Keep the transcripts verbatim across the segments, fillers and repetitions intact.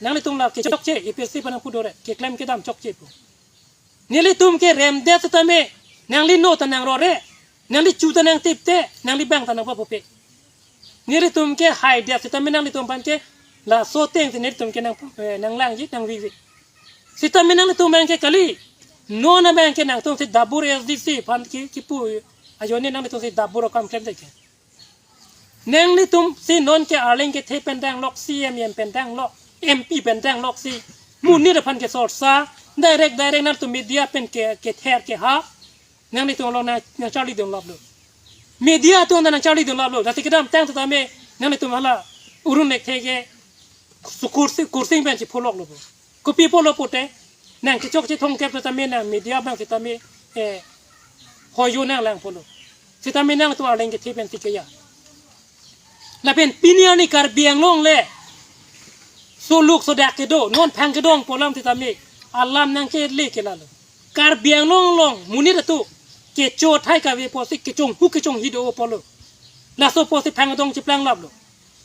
Nanglitum la kechokche, A P H L C aphan nangpu dore, keklem kedam chokche pu. Nelitum ke remdet setame, nangli no ta nangrore, nangli chu ta nangtipte, nangli bang ta nangpapupe. Nelitum ke haidet setame nanglitum aphan ke laso ateng si nelitum ke nang, eh, nanglangji, nangvivi. Setame nanglitum abang ke kali, non abang ke nangtum si dabur A S D C aphan ke kipu ajoine nanglitum si dabur akam klemdet ke. Nanglitum si non ke arleng kethe pen danglok, C M M pen danglok, M P pen danglok si. Monit aphan ke sorsa, direct direct nangtum media pen ke, kether kehap. Nanglitum along nang, nangcharlidun laplo. Media atum ta nangcharlidun laplo. Lasi kedamtang setame nanglitum hala Arun Lekthe ke su kursi, kursing pen si pholoklo. Kopi pulo pute, nang kechokche thomkep setame nang media abang setame, eh, hoyo nanglang pulo. Setame nangtum arleng kethe pen si keya. Lapen pini arni Karbi Anglong le soluk sodak kedo, non phang kedong pu alam setame alam nangkele ke lalo. Karbi Anglong along monit atum kecho thai kave pusi kechonghu kechonghi do pulo. Laso pusi phang kedong cheplang laplo.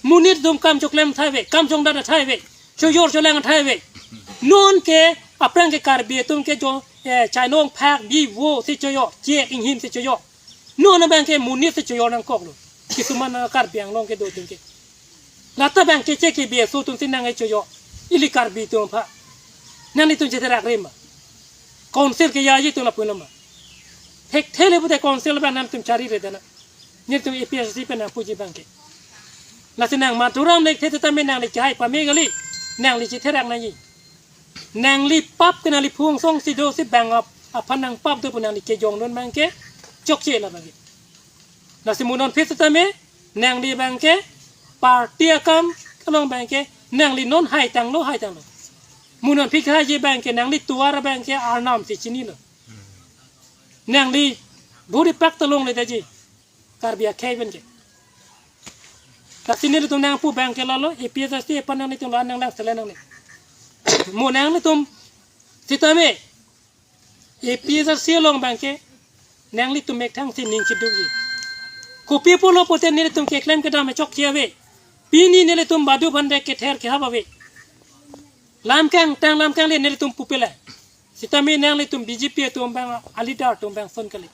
Monit atum kam choklem thai ave, kam chongdat thai ave, choyor cholang thai ave. Non ke aphrang ke Karbi atum ke jo, eh, chainong phak bi vo si choyor, chek inghin si choyor. Non abang ke monit si choyor nangkoklo. Kisuman, ah, Karbi Anglong kedo atum ke. Lata abang ke chek ke bi aso atum si nang e choyor. Ili Karbi atum aphan. Nanglitum chetherak re ma. Council keyaji atum lapu nama. Thekthe le pute council abang nangtum charire dana. Nelitum A P H C pen nangpuji abang ke. Lasi nang Madhuram Lekthe setame nangli kehai pame kali. Nangli chetherak nangji. Nangli pap ke nangli phung song si do si bang ap, aphan nangpap do pu nangli kejongdun abang ke chokche la abang ke. Lasi mo non aphi setame nangli abang ke party akam along abang ke nangli non haitanglo, haitanglo. Mo non aphi khaiji abang ke nangli tovar abang ke Arnam si chinilo. Nangli buri pak ta longledetji. Karbi akhei pen ke. Lasi nelitum nangpu abang ke lalo, A P H L C aphan nanglitum la nanglang sele nangne. Mo nanglitum setame, A P H L C along abang ke, nanglitum methang si ning chidukji. Kopi pulo pute nelitum keklem kedam chokche ave. Pini nelitum badu bhande kether kehap ave. Lam kangtang lam kangle nelitum pupela. Setame nanglitum B J P atum abang, a-leader atum abang son kali.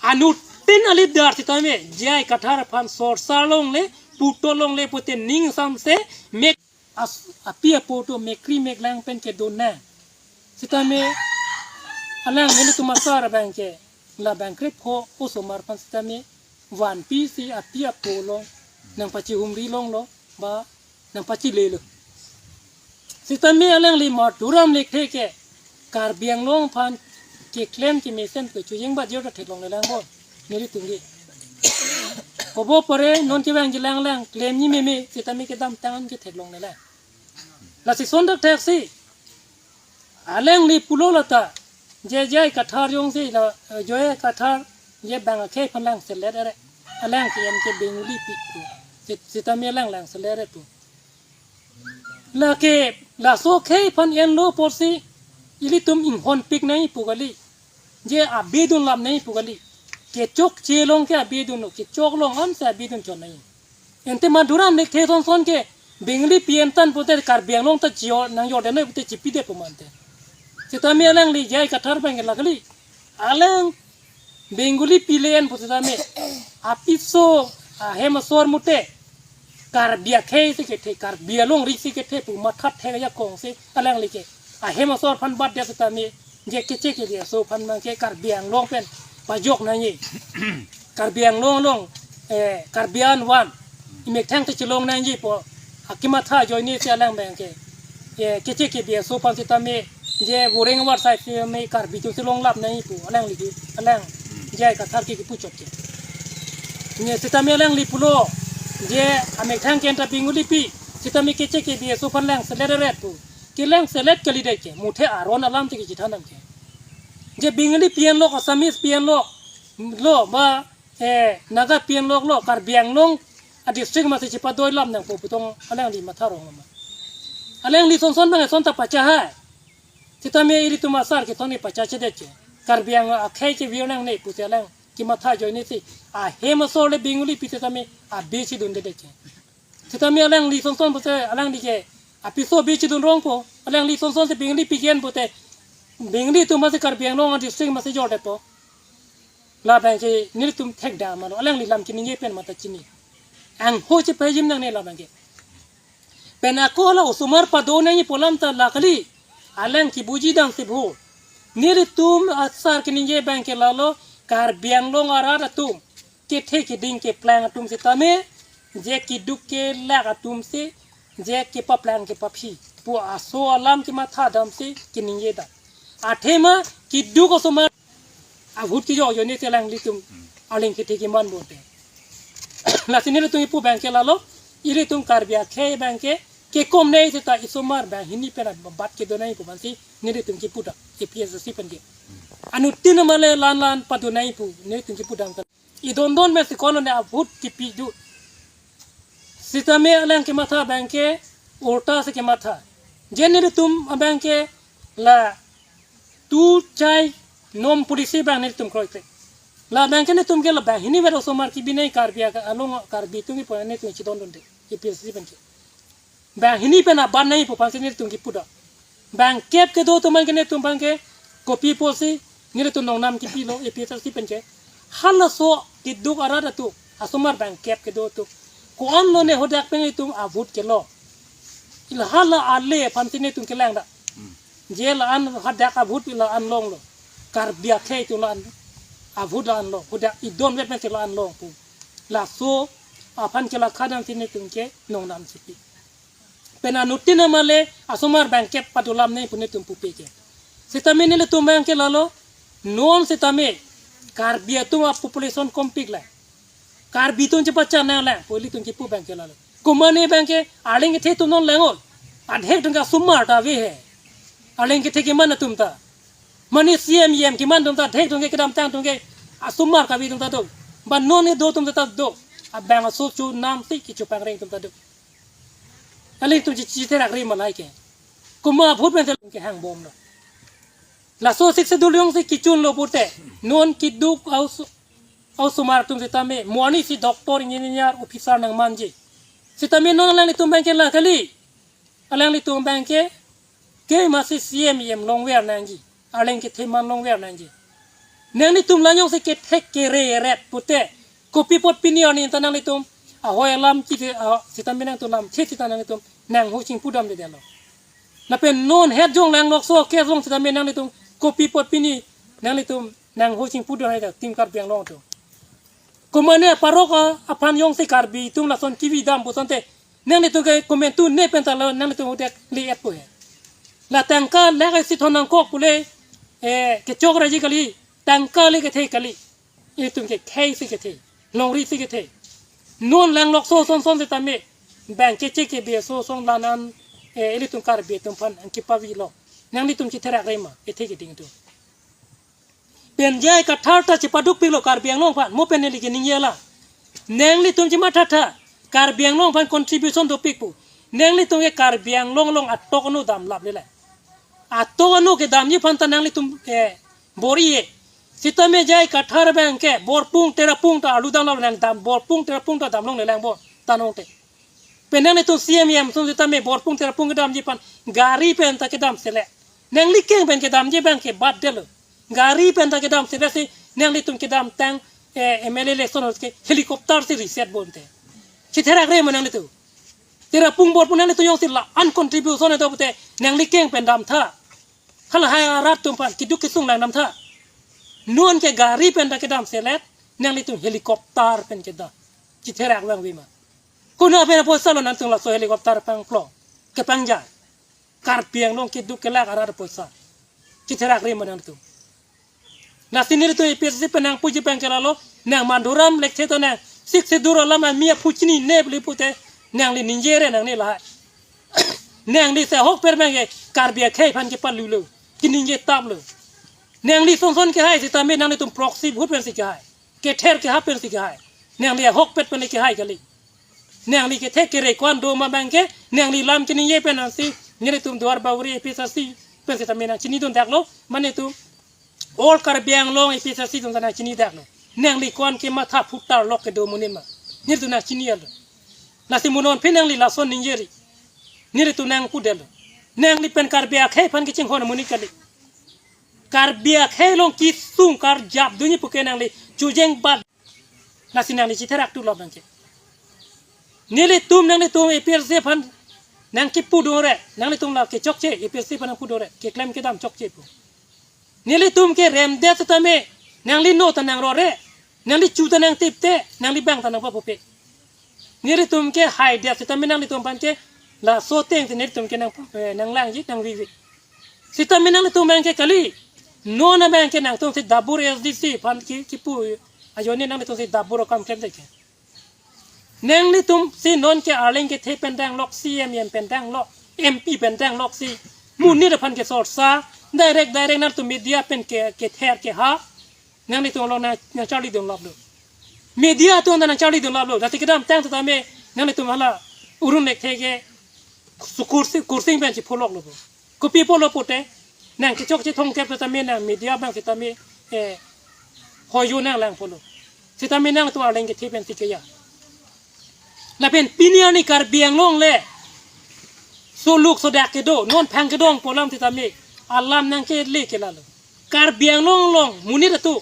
Anuttin a-leader setame, J I Kathar aphan sorsa longle, puto longle pute ning samse, mek as-, api apo atum mekri meklang pen kedun nang. Setame, alang nelitum asar abang ke, la abang krepho osomar aphan setame, vanpi si api apo along, nangpachihumri longlo, ba nangpachilelo. Setame alangli Madhuram Lekthe ke Karbi Anglong aphan keklem kemesen ke chojeng ba jor ta theklonglelang bo. Nelitum ke. Kobo pore non kevangji langlang klemji meme setame kedamtang ke theklonglelang. Lasi son dak theksi. Alangli pulo lata, je J I Kathar jongsi la, eh, J I Kathar, je bang akhei aphan langselet ere, alang ke en ke Bengali pi pu, sit-, setame alang langselet ere pu. Lake, laso akhei aphan enlo apotsi, ilitum inghonpik nangji pu kali, je abidun lap nangji pu kali, kechokche along ke abidunlo, kechok along ansi abidun chot nangji. Ante Madhuram Lekthe son son ke Bengali pi en tang pute Karbi Anglong ta chio nangjordetnoi pute chipidet pu mante. Setame alangli J I Kathar abang ke la kali. Alang Bengali pi le en pu setame. Apiso ahem asor mute Karbi akhei si kethe, Karbi alongri si kethe pu mathathe ajakong si alangli ke ahem asor aphan batdet setame. Je keche kebe aso aphan abang ke Karbi Anglong pen pajok nangji. Karbi Anglong along, eh, Karbi an van. Imethang te chelong nangji pu akimatha ajoine si alang abang ke. Eh, keche kebe aso aphan setame, je voreng war sai setame Karbi atum chelong lap nangji pu alangli ke, alang J I Kathar ke kipu chot ke. Ne setame alangli pulo, je amethang ke anta Bengali pi, setame keche kebe aso aphan langselet eret pu. Kelangselet kalidet ke, muthe aron alam te kechethan nang ke. Je Bengali pi enlo, Assamese pi enlo, lo ba, eh, Naga pi enlo, lo, Karbi Anglong a-district masi chepadoi lap nangpo pu tong alangli matha rong ma. Alangli son son abang son ta pachahai. Setame ilitum asar kethon ni pachachedetji. Karbi Anglong akhei kevir nangne pusi alang kimatha ajoine si. Ahem asor le Bengali pi setame abi chidundedet ke. Setame alangli son son pute alangli ke Apiso bi chidun rongpo, alangli son son si Bengali pigen pote, Bengali atum masi Karbi Anglong a-district masi jordetpo. Labang ke nelitum thekdam ma lo, alangli lam keningje pen mata chini. Angho chepajim nangne labang ke. Pen ako la osomar padonangji pu alam ta la kali, alang kibuji dam si bho. Nelitum asar keningje abang ke lalo, Karbi Anglong arat atum kethe keding keplang atum sitame, je keduk kelak atum si, je kepaplang kepaphi pu aso alam kematha dam si keningje dam. Athema keduk osomar ahut kejok jone si alanglitum arleng kethe keman pote. Lasi nelitum kipu abang ke lalo, ilitum Karbi akhei abang ke kekom nei seta isomar banghini pen abat kedonangji pu aphansi nelitum kipu dam, A P H L C pen ke. Anuttin amale lan lan padonangji pu nelitum kipu dam. Idondon mesi kono ne ahut kipi do. Sitame alang kematha abang ke ulta si kematha. Je nelitum abang ke la tu chai nom policy abang nelitum kroikre. Labang ke netum ke la banghini vet osomar kebinei Karbi aka along Karbi atum kipu netum chidondonde. A P H L C pen ke. Banghini pen aban nangji pu aphansi netum kipu dam. Bangkep kedo atum abang ke netum abang ke kopi pusi nelitum nongnam kipilo A P H L C pen ke. Halaso keduk arat atum asomar bangkep kedo atum. Ko-an lone hadak pen itum ahut kelo. Ila hala ale aphansi netum kelang dam. Je la-an hadak ahut la-an longlo. Karbi akhei atum la-an ahut la-an long. Hadak idon vet pen si la-an long pu. Laso aphan ke la khadam si netum ke nongnam si pi. Pen anuttin amale asomar bangkep padolam ne pu netum pupe ke. Sitame nelitum abang ke lalo, non sitame Karbi atum a-population kompik la. Karbi atum chepachan nanglang pu ilitum kipu abang ke lalo. Komat ne abang ke arleng kethe atum non langnon. Adhek atum ke asomar ta ave he. Arleng kethe keman atum ta. Mane C M E M keman atum ta adhek atum ke kedamtang atum ke asomar kave atum ta do. Ba non ne do atum ta do. Abang aso chonam si kechopangreng atum ta do. Alanglitum chi chitherak ri malai ke. Komat ahut pen si alanglitum ke hangbomlo. Laso Sixth Schedule jongsi kechunlo pute, non keduk aos-, osomar atum sitame, mo arni si doctor, engineer, officer nangmanji. Sitame non alanglitum abang ke la kali. Alanglitum abang ke, ke masi C M E M longver nangji. Arleng kethe man longver nangji. Nanglitum la jongsi kethek kereret pute, kopi apot pini arni ta nanglitum ahoi alam kide, ah, sitame nangtum lamthe sita nanglitum nangho chingpu damdedetlo. Lapen non het jong langlokso ke jong sitame nanglitum kopi apot pini nanglitum nangho chingpu dam hai ta Team Karbi Anglong atum. Komat ne parok a, aphan jongsi Karbi atum lason kevi dam pu asonte nanglitum ke komantu ne pen ta lo nanglitum hadak le-et pu he. La tangka lek isi thon nangkok pule, eh, kechok raji kali, tangka le kethe kali. Itum ke khei si kethe, longri si kethe. Non langlokso son son sitame, bang keche kebe aso son la-an, eh, ilitum Karbi atum aphan kepavilo. Nanglitum chitherak ri ma, kethe keding atum. Pen J I Kathar ta chepadukpiklo Karbi Anglong aphan, mo pen neli keningje la. Nanglitum chemathatha, Karbi Anglong aphan contribution dopik pu. Nanglitum ke Karbi Anglong along atok anu damlap lele. Atok anu kedamji aphan ta nanglitum, eh, bor-i-e. Sitame J I Kathar abang ke, Borpung Terapung ta arlu damlap nang dam, Borpung Terapung ta damlongle lang bo, tanong te. Pen nanglitum C M E M atum sitame Borpung Terapung kedamji aphan, gari pen ta kedam selet. Nangli keng pen kedamji abang ke bat detlo. Gari pen ta kedam selet si nanglitum kedamtang, eh, M L A election ke helicopter si reset bonte. Chitherak ri ma nanglitum. Terapung Borpung nanglitum jongsi la-an contribution do pute nangli keng pen damtha. Halahai arat atum aphan keduk kesung lang damtha. Non ke gari pen ta kedam selet, nanglitum helicopter pen kedam. Chitherak vangve ma. Konat pen apoisa lo nangtum laso helicopter pangplong, kepangjai. Karbi Anglong keduk kelak arat apoisa. Chitherak ri ma nangtum. Lasi nelitum A P H L C pen nangpuji abang ke lalo, nang Manduram Lekthe to nang Sixth Schedule alam ami aphu chinine pule pute, nangli ningje re nangne lahai. Nangli si ahokpet abang ke Karbi akhei aphan kepalulo, keningje taplo. Nangli son son kehai sitame nanglitum proxy vote pensi kehai. Kether kehap pensi kehai. Nangli ahokpet pen le kehai kali. Nangli kethe kere ko-an do ma abang ke, nangli lam keningje pen ansi, nelitum Duar Bagori A P H L C pen sitame nangchinidun daklo, mane itum all Karbi Anglong A P H L C atum ta nangchini daklo. Nangli ko-an kematha phutar lok kedo amonit ma. Nelitum nangchini-etlo. Lasi mo non phi nangli lason ningje ri. Nelitum nangpudetlo. Nangli pen Karbi akhei aphan kachinghon amonit kali. Karbi akhei along kesung karjap dunji puke nangli chojeng bat. Lasi nangli chitherak tu lo abangke. Nelitum nanglitum A P H L C aphan nangkipu dore, nanglitum la kechokche, A P H L C aphan nangpu dore, keklem kedam chokche pu. Nelitum ke remdet setame, nangli no ta nangrore, nangli chu ta nangtipte, nangli bang ta nangpapupe. Nelitum ke haidet setame nanglitum aphan ke laso ateng si nelitum ke nang, eh, nanglangji nangvivi. Setame nanglitum abangke kali, non abangke nangtum si Dabur A S D C aphan ki, kipu ajoine nanglitum si Dabur akam klemde ke. Nanglitum si non ke arleng kethe pen danglok, C M M pen danglok, M P pen danglok si monit aphan ke sorsa, direct direct nanglitum media pen ke, kether keha, nanglitum along nang, nangcharlidun laplo. Media atum ta nangcharlidun laplo. Lasi kedamtang setame nanglitum hala Arun Lekthe ke su kursi, kursing pen chipholoklo. Kopi pulo pute, nang kechokche thongkep setame nang media abang setame, eh, hoyo nanglang pulo. Setame nangtum arleng kethe pen si keya. Lapen pini arni Karbi Anglong le soluk sodak kedo, non phang kedong pu alam setame alam nangkele ke lalo. Karbi Anglong along monit atum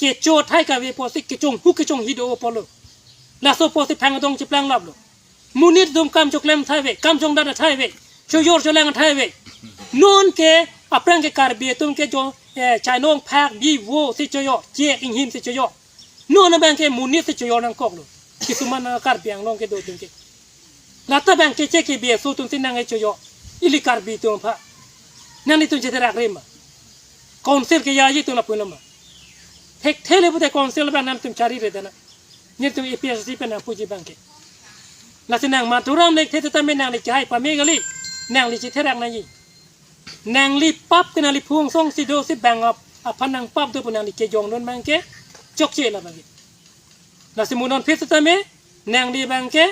kecho athai kave pusi kechonghu kechonghi do pulo. Laso pusi phang kedong chiplang laplo. Monit atum kam choklem athai ave, kam chongdat athai ave, choyor cholang athai ave. Non ke aphrang ke Karbi atum ke jo, eh, chainong phak bi vo si choyor, chek inghim si choyor. Non abangke monit si choyor nangkoklo. Kisuman, ah, Karbi Anglong kedo atum ke. Lata abangke chek ke B S O atum si nang-e choyor. Ili Karbi atum aphan. Nanglitum chetherak re ma. Council keyaji atum lapu lo ma. Thekthe le pute council abang nangtum charire dana. Nelitum A P H L C pen nangpuji abangke. Lasi nang Madhuram Lekthe setame nangli kehai pame kali. Nangli chetherak nangji. Nangli pap ke nangli phung song si do si bang ap, aphan nangpap do pu nangli kejongdun abangke chokche la abangke. Lasi mo non aphi setame nangli abangke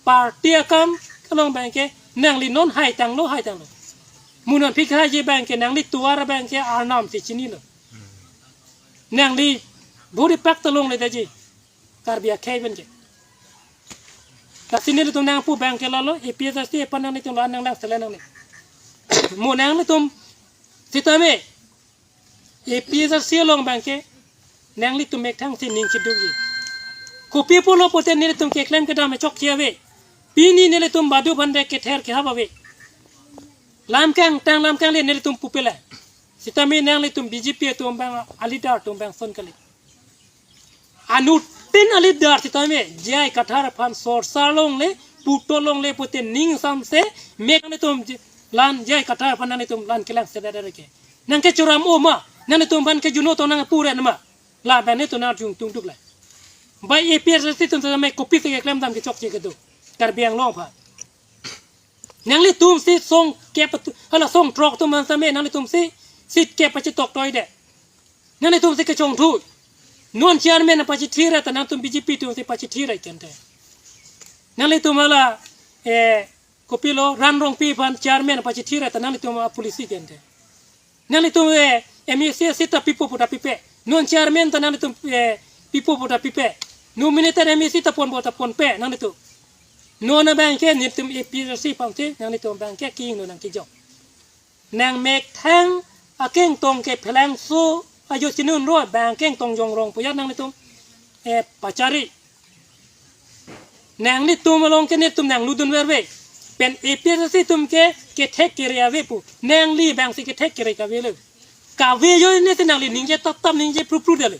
party akam along abangke nangli non haitanglo, haitanglo. Mo non aphi haiji abangke nangli tovar abangke Arnam si chinilo. Nangli buri pak ta longledetji. Karbi akhei pen ke. Lasi nelitum nangpu abangke lalo, A P H L C aphan nanglitum la nanglang selen nangne. Mo nanglitum setame A P H L C along abangke nanglitum methang si ning chidukji. Kopi pulo pute nelitum keklem kedam chokche ave. Pini nelitum badu bhande kether kehap ave. Lam kangtang lam kangle nelitum pupela. Setame nanglitum B J P atum abang a-leader atum abang ason kali. Anuttin a-leader setame J I Kathar aphan sorsa longle, puto longle pute ning samse, mek nanglitum j-, lan J I Kathar aphan nanglitum lan kelang sedet ke. Nangkechoram o ma, nanglitum aphan ke juno to nangpure ma. La bane to nang jung tung duk la. Bai A P H L C atum setame kopi si keklem dam kechokche kedo. Karbi Anglong aphan. Nanglitum si songkep atu-, hala songthrok atum man setame nanglitum si seat kep pachitok toide. Nanglitum si kechongthu. Non chairman pachithir ta nangtum B J P atum si pachithir kente. Nanglitum hala, eh, kopilo Ran Rongpi aphan chairman pachithir ta nanglitum a-policy kente. Nanglitum, eh, M A C seat ta pipo pu ta pipe. Non chairman ta nanglitum, eh, pipo pu ta pipe. Nominated M A C ta ponpo ta ponpe nanglitum. Non abangke nelitum A P H L C aphan si nanglitum abangke king no nangkejok. Nang methang akengtong kephelangso ajo chinun ro abang kengtong jongrong pu ya nanglitum, eh, pachari. Nanglitum along ke nelitum nanglutdun verve. Pen A P H L C atum ke kethek kere ave pu. Nangli abang si kethek kere kavelo. Kave ajoine si nangli ningje tap tap ningje pru pru detlo.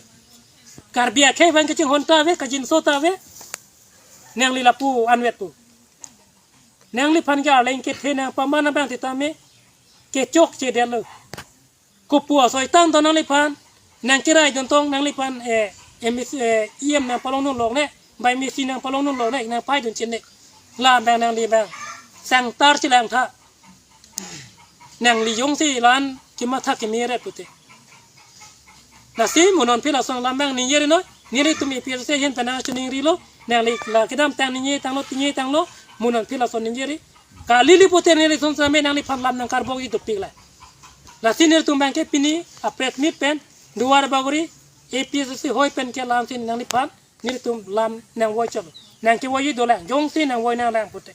Karbi akhei aphan kachinghon ta ave, kajinso ta ave. Nangli lapu anvet pu. Nangliphan ke arleng kethe nangpaman abang setame kechokche detlo. Kopi asoi tangte nangliphan, nangkeraidun tong nangliphan, eh, M A C, eh, E M nangpalongdun longne, bai M A C nangpalongdun longne, nangpaidun chinine. La abang nangli abang sangtar chelang tha. Nangli jongsi lan kematha kemeret pute. Lasi mo non aphi lason alam abang ningjeri noi, nelitum A P H L C ahin pen nangchiningrilo, nangli la kedamtang ningje tanglo, ningje tanglo, mo non aphi lason ningjeri. Kali le pute neli son setame nangliphan lam nangkarbokji dopik la. Lasi nelitum abangke pini a-press meet pen Duarbagori A P H L C hoi pen ke lam si nangliphan nelitum lam nangvoi chot. Nangkevoi dolang, jongsi nangvoi nanglang pute.